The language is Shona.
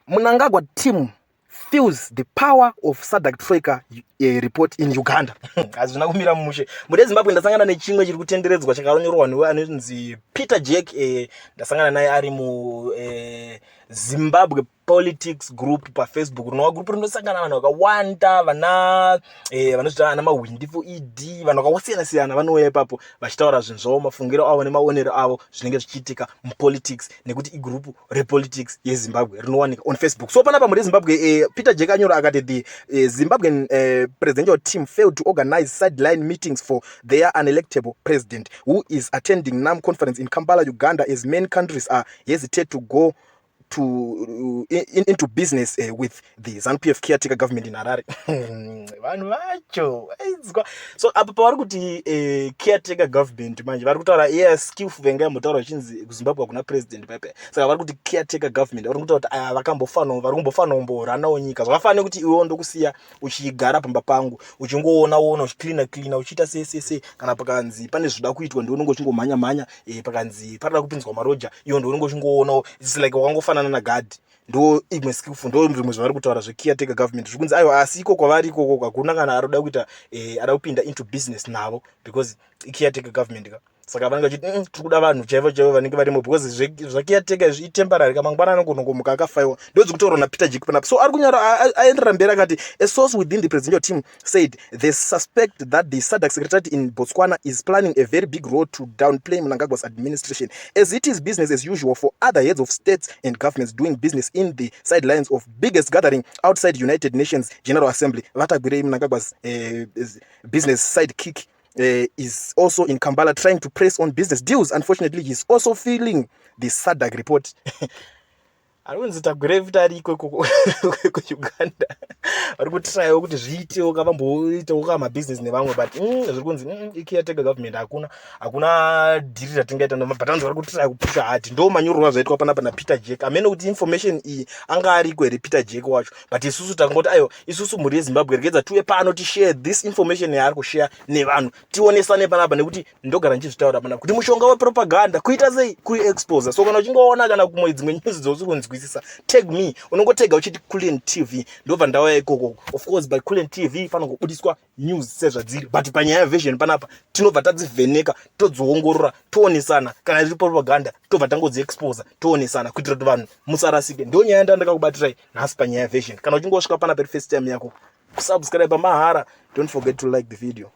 Mnangagwa team feels the power of SADC Troika report in Uganda. Hazvina kumira mushe. Mune Zimbabwe ndasangana nechimwe chiri kutenderedzwa chakanyorwa newe anonzi Peter Jack. Ndasangana naye ari mu Zimbabwe Politics group paFacebook, rinova group rinosangana vanhu vakawanda, vana vanozvita ana mahwindi for ED, vanhu vakasiyana siyana vanouya ipapo vachitaura zvinhu zvavo, mafungiro avo nemaonero avo zvinenge zvichiitika mupolitics, nekuti igroup repolitics yeZimbabwe rinowanika on Facebook. So panapa muri Zimbabwe, Peter Jack anyora akati the Zimbabwean presidential team failed to organize sideline meetings for their unelectable president, who is attending NAM conference in Kampala, Uganda, as many countries are hesitate to go to into business with the ZANU-PF caretaker government in Harare. Vanhu vacho aidzwa. So apa pavari kuti caretaker government, manje vari kutaura iya skillful venga yambotaura zvichinzi kuZimbabwe hakuna president paipai. Saka vari kuti caretaker government, vari kutaura kuti aya vakambofanira, vari kumbofanira kumboranawo nyika. Zvakafanana nekuti iwewo ndokusiya uchigara pamba pangu, uchingoona ona, uchicleana cleana, uchiita sei sei sei. Kana pakanzi pane zvoda kuitwa, ndiwe unenge uchingomhanya mhanya. Pakanzi parada kupinzwa maroja, iwo ndiwe unenge uchingoonawo. It's like wakangofanana nagadhi. Ndo imwe skillful, ndo zvimwe zvavari kutaura zvecaretaker government. Zviri kunzi aiwa, asi iko kwavari ikoko hakuna kana aroda kuita, ada kupinda into business navo because icaretaker government ka. Saka vanenge vachiti, tiri kuda vanhu chaivo chaivo vanenge varimo," because zvacaretaker izvi itemporary ka, mangwana anongonongomuka akafaiwa. Ndo zviri kutaurwa naPeter Jack panapa. So ari kunyora, aenderera mberi akati a source within the presidential team said they suspect that the SADC secretariat in Botswana is planning a very big role to downplay Mnangagwa's administration, as it is business as usual for other heads of states and governments doing business in the sidelines of biggest gathering outside United Nations General Assembly. VaTagwirei, Mnangagwa's business sidekick, is also in Kampala trying to press on business deals. Unfortunately, he's also feeling the SADC report. Ari kunzi Tagwirei futi ari ikoko kuUganda, vari kutraiwo kuti zviitewo kavamboitawo kamabhizinesi nevamwe, but zviri kunzi icaretaker government, hakuna dhiri ratingaita, but vanzi vari kutraya kupusha hard. Ndo manyorerwa zvaitwa panapa naPeter Jack. Amene kuti information iyi anga ariko here Peter Jack wacho, but isusu takangoti aiwa, isusu mhuri yeZimbabwe, regedza tiuye pano tishare this information yaari kushare nevanhu, tionesane panapa, nekuti ndogara ndichizvitaura panapa kuti mushonga wepropaganda kuita sei? Kuiexposa. So kana uchingoona kana kumwe dzimwe news dzausiri kunzwisisa, tag me. Unongotega uchiti Culian TV, ndobva ndauya ikoko. Of course, by Culian TV panongobudiswa news sezvadziri, but panyaya version panapa tinobva tadzivheneka, todziongorora, toonesana. Kana iri propaganda, tobva tangodziexposa, toonesana, kuitira kuti vanhu musarasike. Ndo nyaya ndandakakubatirai nhasi panyaya version. Kana uchingosvika panapa iri first time yako, kusubscribe mahara. Don't forget to like the video.